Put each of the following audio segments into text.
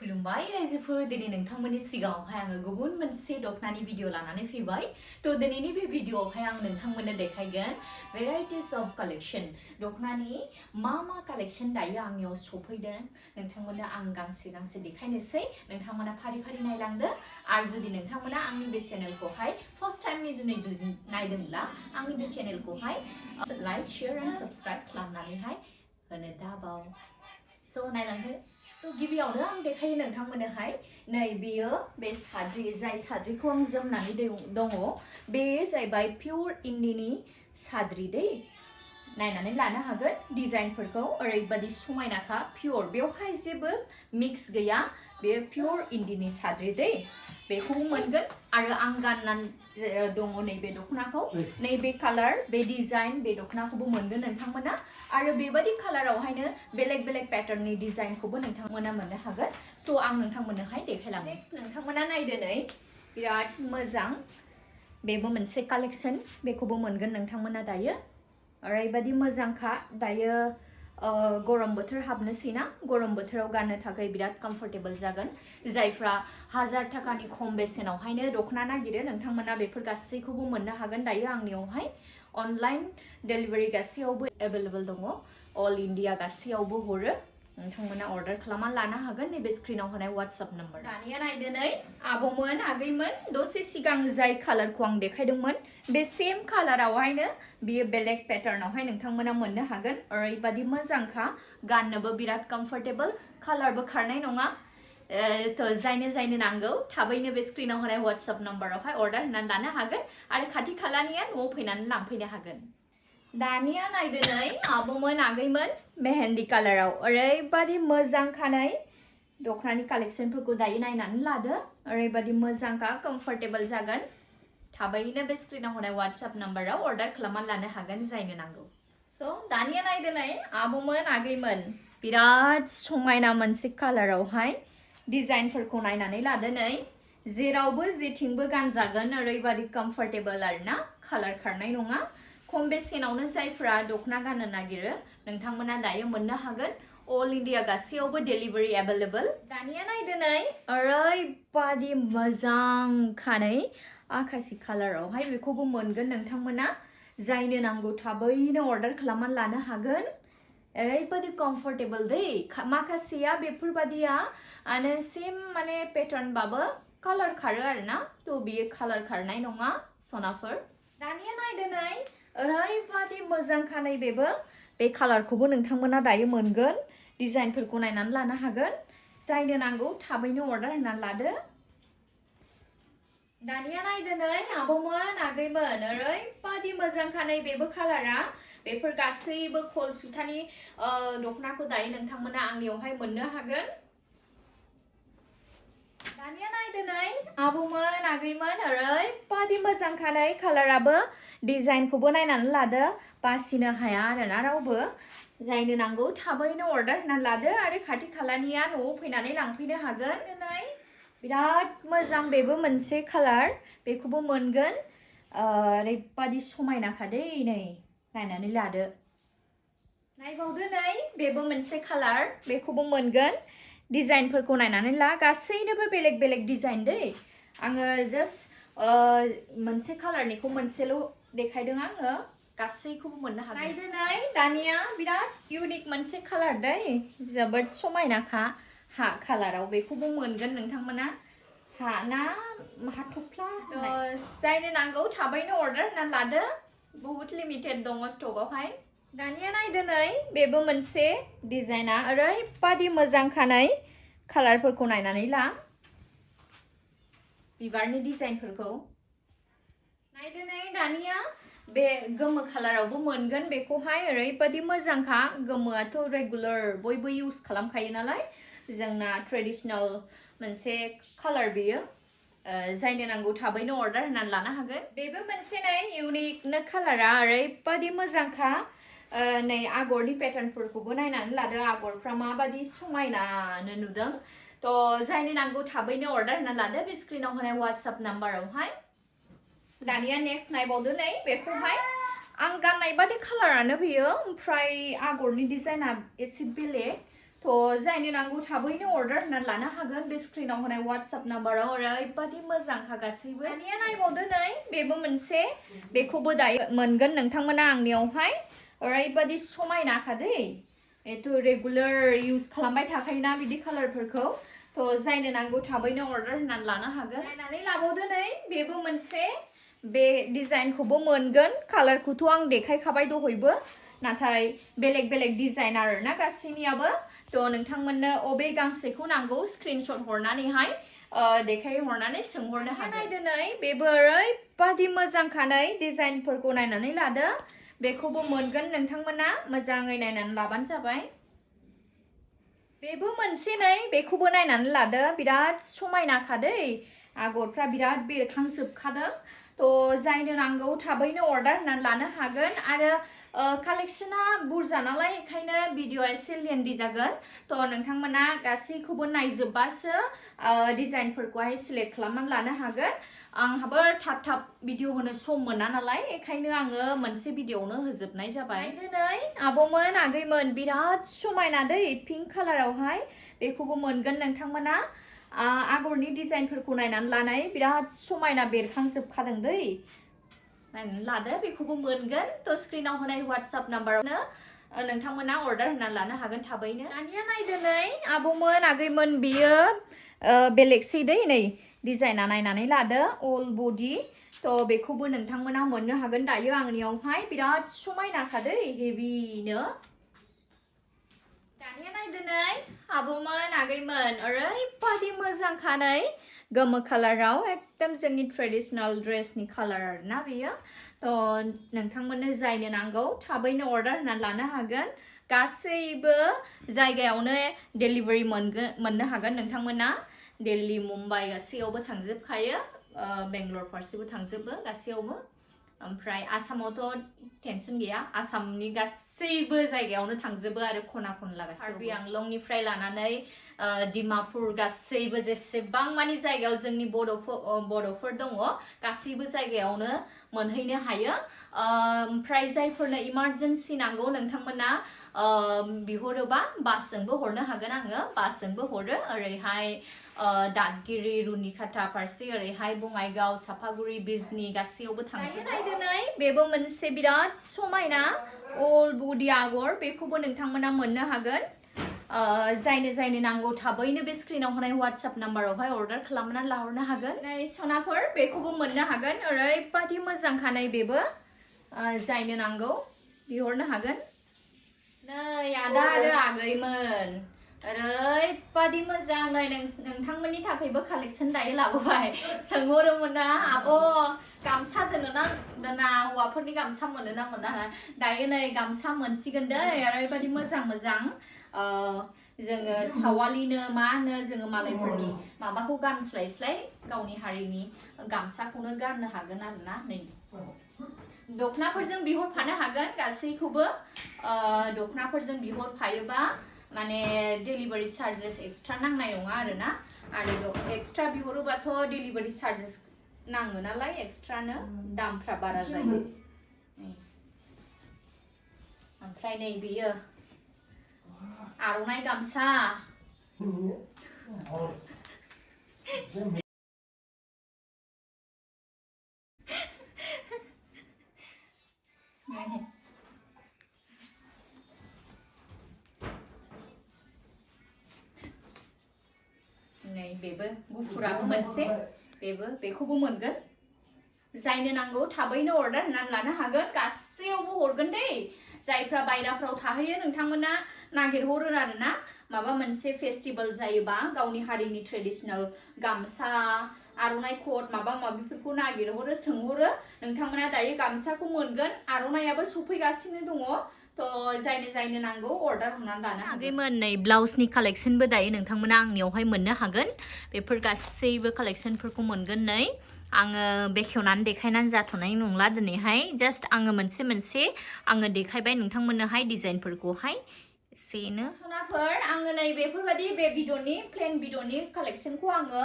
खुलुमबाय रायजोफोर दिनै नोंथांमोननि सिगाङावहाय आङो गुबुन मोनसे दखनानि भिडिअ लानानै फैबाय थ' दिनैनि बे भिडिअआवहाय आं नोंथांमोननो देखायगोन भेराइटिस अफ कालेक्शन दखनानि मा कालेक्शन दायो आंनियाव सफैदों नोंथांमोननो आं गांसे गांसे देखायनोसै नोंथांमोना फारि फारि नायलांदो आरो जुदि नोंथांमोना आंनि बे चेनेलखौहाय फर्स्ट टाइमनि दिनै नायदोंब्ला आंनि बे चेनेलखौहाय लाइक शेयर एन्ड सब्सक्राइब खालामनानैहाय होनो दाबाव स' नायलांदो तो गिबियावनो आं देखायो नोंथांमोननोहाय नै बेयो बे साद्रि जाय साद्रिखौ आं जोमनानै दङ बेयो जाहैबाय पियर इन्दिनि साद्रि दै नायनानै लानो हागोन डिजाइनफोरखौ ओरैबादि समायनाखा पियर बेवहाय जेबो मिक्स गैया बे पियर इन्दिनि साद्रि दै बेखौ मोनगोन आरो आं गाननानै दङ नैबे दखनाखौ नैबे कालार बे डिजाइन बे दखनाखौबो मोनगोन नोंथांमोना आरो बेबादि कालारावहायनो बेलेग बेलेग पैटर्ननि डिजाइनखौबो नोंथांमोना मोननो हागोन स' आं नोंथांमोननोहाय देखायलांगोन नेक्स्ट नोंथांमोना नायदो नै बिराद मोजां बेबो मोनसे कालेक्शन बेखौबो मोनगोन नोंथांमोना दायो ओरैबादि मोजांखा दायो गरम बोथोर हाबनोसै ना गरम बोथोराव गाननो थाखाय बिराद कम्फर्टेबल जागोन जायफ्रा 1000 थाखानि खम बेसेनावहायनो दखना नागिरो नोंथांमोना बेफोर गासैखौबो मोननो हागोन दायो आंनियावहाय अनलाइन डेलिभारि गासैयावबो एभेलेबल दङ अल इन्डिया गासैयावबो हरो नोंथांमोना अर्डार खालामना लानो हागोन नैबे स्क्रिनाव होनाय WhatsApp नम्बर दानिया नायदो नै आबौमोन आगैमोन दसे सिगां जाय कालारखौ आं देखायदोंमोन बे सेम कालारावहायनो बियो बेलेग पैटर्नावहाय नोंथांमोना मोननो हागोन ओरैबादि मोजांखा गाननोबो बिराद कम्फर्टेबल कालारबो खारनाय नङा तो जायनो नांगौ थाबैनो बे स्क्रिनाव होनाय WhatsApp नम्बरावहाय अर्डार होनानै लानो हागोन आरो खाथि खालानिया न'आव फैनानै लांफैनो हागोन दानिया नायदो नै आबौमोन आगैमोन मेहेंदी कालाराव ओरैबादि मोजांखा नै दखनानि कालेक्शनफोरखौ दायो नायनानै लादो ओरैबादि मोजांखा कम्फर्टेबल जागोन थाबैनो बे स्क्रिनाव होनाय WhatsApp नम्बराव अर्डार खालामनानै लानो हागोन जायनो नांगौ स' दानिया नायदो नै आबौमोन आगैमोन बिराद समायना मोनसे कालारावहाय डिजाइनफोरखौ नायनानै लादो नै जेरावबो जेथिंबो गानजागोन ओरैबादि कम्फर्टेबल आरोना कालार खारनाय नङा खम बेसेनावनो जायफ्रा दखना गाननो नागिरो नोंथांमोना दायो मोननो हागोन अल इन्डिया गासैयावबो डेलिभारि एभेलेबल दानिया नायदो नै ओरैबादि मोजांखा नै आकाशि कालारावहाय बेखौबो मोनगोन नोंथांमोना जायनो नांगौ थाबैनो अर्डार खालामनानै लानो हागोन ओरैबादि कम्फर्टेबल दै माखासेया बेफोरबादिया आरो सेम माने पेटार्नबाबो कालार खारो आरोना थ' बियो कालार खारनाय नङा सनाफोर दानिया नायदो नै ओरैबादि मोजांखा नै बेबो बे कालारखौबो नोंथांमोना दायो मोनगोन डिजाइनफोरखौ नायनानै लानो हागोन जायनो नांगौ थाबैनो अर्डार होनानै लादो दानिया नायदो नै आबौमोन आगैमोन ओरैबादि मोजांखा नै बेबो कालारा बेफोर गासैबो खल सुथानि दखनाखौ दायो नोंथांमोना आंनियावहाय मोननो हागोन दानिया नायदो नै आबौमोन आगैमोन ओरैबादि मोजांखा नै कालाराबो डिजाइनखौबो नायनानै लादो बासिनो हाया आरोना रावबो जायनो नांगौ थाबैनो अर्डार होनानै लादो आरो खाथि खालानिया न'आव फैनानै लांफैनो हागोन नै बिराद मोजां बेबो मोनसे कालार बेखौबो मोनगोन ओरैबादि समायनाखा दै नै नायनानै लादो नायबावदो नै बेबो मोनसे कालार बेखौबो मोनगोन डिजाइनफोरखौ नायनानै ला गासैनोबो बेलेग बेलेग डिजाइन दै आङो जास्ट मोनसे कालारनिखौ मोनसेल' देखायदों आङो गासैखौबो मोननो हागोन नायदो नै दानिया बिराद इउनिक मोनसे कालार दै जोबोद समायनाखा हा कालाराव बेखौबो मोनगोन नोंथांमोना हा ना हाथफ्ला जायनो नांगौ थाबैनो अर्डार होनानै लादो बहुत लिमिटेड दङ स्टकआवहाय दानिया नायदो नै बेबो मोनसे डिजाइना ओरैबादि मोजांखा नै कालारफोरखौ नायनानै ला बिबारनि डिजाइनफोरखौ नायदो नै दानिया बे गोमो कालारावबो मोनगोन बेखौहाय ओरैबादि मोजांखा गोमोआथ' रेगुलार बयबो इउज खालामखायो नालाय जोंना ट्रेडिशनेल मोनसे कालार बेयो जायनो नांगौ थाबैनो अर्डार होनानै लानो हागोन बेबो मोनसे नै इउनिकनो कालारा ओरैबादि मोजांखा नै आगरनि पेटार्नफोरखौबो नायनानै लादो आगरफ्रा माबादि समायनानो नुदों थ' जायनो नांगौ थाबैनो अर्डार होनानै लादो बे स्क्रिनाव होनाय WhatsApp नम्बरावहाय दानिया नेक्स्ट नायबावदो नै बेखौहाय आं गाननाय बादि कालारानो बेयो ओमफ्राय आगरनि डिजाइना एसे बेलेग थ' जायनो नांगौ थाबैनो अर्डार होनानै लानो हागोन बे स्क्रिनाव होनाय WhatsApp नाम्बाराव ओरैबादि मोजांखा गासैबो दानिया नायबावदो नै बेबो मोनसे बेखौबो दायो मोनगोन नोंथांमोना आंनियावहाय ओरैबादि समायनाखा दै बेथ' रेगुलार इउज खालामबाय थाखायोना बिदि कालारफोरखौ थ' जायनो नांगौ थाबैनो अर्डार होनानै लानो हागोन नायनानै लाबावदो नै बेबो मोनसे बे डिजाइनखौबो मोनगोन कालारखौथ' आं देखायखाबाय दहयबो नाथाय बेलेग बेलेग डिजाइन आरोना गासैनियाबो थ' नोंथांमोननो अबे गांसेखौ नांगौ स्क्रिनशट हरनानैहाय देखायहरनानै सोंहरनो हागोन नायदो नै बेबो ओरैबादि मोजांखा नै डिजाइनफोरखौ नायनानै लादो बेखौबो मोनगोन नोंथांमोना मोजाङै नायनानै लाबानो जाबाय बेबो मोनसे नै बेखौबो नायनानै लादो बिराद समायनाखा दै आगरफ्रा बिराद बेरखांजोबखादों थ' जायनो नांगौ थाबैनो अर्डार होनानै लानो हागोन आरो कालेक्शना बुरजा नालाय ओंखायनो भिडिअआ एसे लेन्दी जागोन थ' नोंथांमोना गासैखौबो नायजोबबासो डिजाइनफोरखौहाय सिलेक्ट खालामनानै लानो हागोन आंहाबो थाब थाब भिडिअ होनो सम मोना नालाय ओंखायनो आङो मोनसे भिडिअआवनो होजोबनाय जाबाय दिनै आब'मोन आगैमोन बिराद समायना दै पिंक कालारावहाय बेखौबो मोनगोन नोंथांमोना आगरनि डिजाइनफोरखौ नायनानै लानाय बिराद समायना बेरखांजोबखादों दै नायनानै लादो बेखौबो मोनगोन थ' स्क्रिनाव होनाय WhatsApp नाम्बारावनो नोंथांमोना अर्डार होनानै लानो हागोन थाबैनो दानिया नायदो नै आब'मोन आगैमोन बियो बेलेगसै दै नै डिजाइना नायनानै लादो अल बडि थ' बेखौबो नोंथांमोना मोननो हागोन दायो आंनियावहाय बिराद समायनाखा दै हेभिनो दानिया नायदो नै आब'मोन आगैमोन ओरैबादि मोजांखा नै गोमो कालाराव एकदम जोंनि ट्रेडिशनेल ड्रेसनि कालार आरोना बेयो थ' नोंथांमोननो जायनो नांगौ थाबैनो अर्डार होनानै लानो हागोन गासैबो जायगायावनो डेलिभारि मोननो हागोन नोंथांमोना दिल्ली मुम्बाइ गासैयावबो थांजोबखायो बेंगलर फारसेबो थांजोबो गासैयावबो ओमफ्राय आसामावथ' टेनसन गैया आसामनि गासैबो जायगायावनो थांजोबो आरो खना खनला गासैबो कार्बि आंलंनिफ्राय लानानै डिमापुर गासैबो जेसेबां मानि जायगायाव जोंनि बर'फोर दङ गासैबो जायगायावनो मोनहैनो हायो ओमफ्राय जायफोरनो इमारजेन्सि नांगौ नोंथांमोना बिहरोबा बासजोंबो हरनो हागोन आङो बासजोंबो हरो ओरैहाय दादगिरि रुनिकाटा फारसे ओरैहाय बङाइगाव सापागुरि बिजनि गासैयावबो थांजोबो नायदो नै बेबो मोनसे बिराद समायना अल बडि आगर बेखौबो नोंथांमोना मोननो हागोन जायनो नांगौ थाबैनो बे स्क्रिनाव होनाय WhatsApp नाम्बारावहाय अर्डार खालामनानै लाहरनो हागोन नै सनाफोर बेखौबो मोननो हागोन ओरैबादि मोजांखा नै बेबो जायनो नांगौ बिहरनो हागोन नै आदा आरो आगैमोन ओरैबादि मोजां नै नोंथांमोननि थाखायबो कालेक्शन दायो लाबोबाय सोंहरोमोन ना आब' गामसा दोना हौवाफोरनि गामसा मोनो ना मोना दायो नै गामसा मोनसिगोन दै ओरैबादि मोजां जोङो थावालिनो मा होनो जोङो मालायफोरनि माबाखौ गानस्लायस्लाय गावनि हारिनि गामसाखौनो गाननो हागोन आरोना नै दखनाफोरजों बिहरफानो हागोन गासैखौबो दखनाफोरजों बिहरफायोबा माने डेलिभारि चार्जेस एक्सट्रा नांनाय नङा आरोना आरो एक्सट्रा बिहरोबाथ' डेलिभारि चार्जेस नाङो नालाय एक्सट्रानो दामफ्रा बारा जायो ओमफ्राय नै बेयो आर'नाइ गामसा नै बेबो गुफुराबो मोनसे बेखौबो मोनगोन जायनो नांगौ थाबैनो अर्डार होनानै लानो हागोन गासैयावबो हरगोन दै जायफ्रा बायराफ्राव थाहैयो नोंथांमोना नागिरहरो आरोना माबा मोनसे फेस्टिभेल जायोबा गावनि हारिनि ट्रेडिशनेल गामसा आर'नाइ कोट माबा माबिफोरखौ नागिरहरो सोंहरो नोंथांमोना दायो गामसाखौ मोनगोन आर'नाइयाबो सफैगासिनो दङ थ' जायनो नांगौ अर्डार होनानै लानो हागोन आगैमोन नै ब्लाउसनि कालेक्शनबो दायो नोंथांमोना आंनियावहाय मोननो हागोन बेफोर गासैबो कालेक्शनफोरखौ मोनगोन नै आङो बेखेवनानै देखायनानै जाथ'नाय नंला दिनैहाय जास्ट आङो मोनसे आङो देखायबाय नोंथांमोननोहाय डिजाइनफोरखौहाय एसेनो सनाफोर आङो नै बेफोरबायदि बे बिदननि प्लेन बिदननि कालेक्शनखौ आङो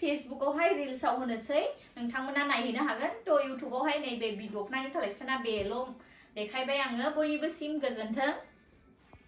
फेसबुकआवहाय रिल्सआव होनोसै नोंथांमोना नायहैनो हागोन थ' इउटुबावहाय नैबे दखनानि कालेक्शना बेल' देखायबाय आङो बयनिबो सिम गोजोन्थों